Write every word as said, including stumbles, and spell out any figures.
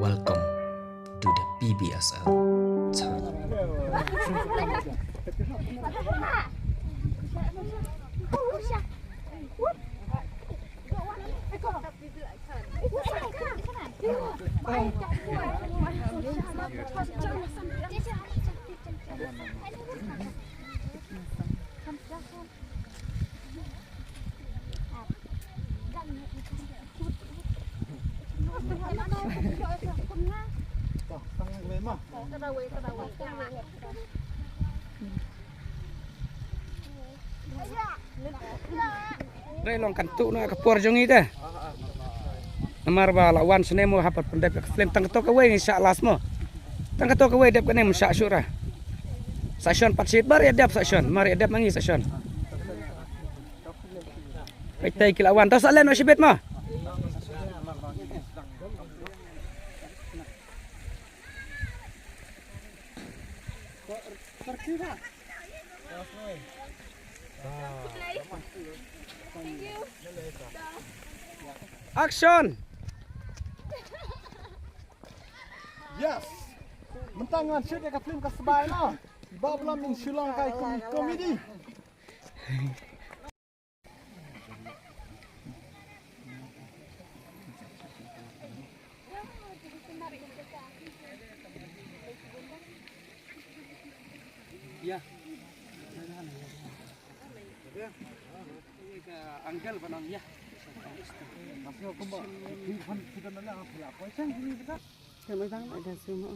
Welcome to the P B S L channel. Re long kan tu na ka por jong i te. Namar ba la wan sene mo hap pyndep ka film tang kato kawei ngi shah last mo. Tang kato kawei dep kane mo shah shura. Sa shon pat shit bar ya dep sa shon. Mar ya dep mangi sa shon. Peit te ki la wan to sa len o shibit mo. Action. Yes. Mynta ngan shoot ïa ka film Ka Sbai na. Ba blam in Shillong kai kom-, comedy. Ya. Uncle ba nang ya. Masih aku mbak. Di depan kita nanya apa ya? Apa sih ini kita? Kami bang ada semua.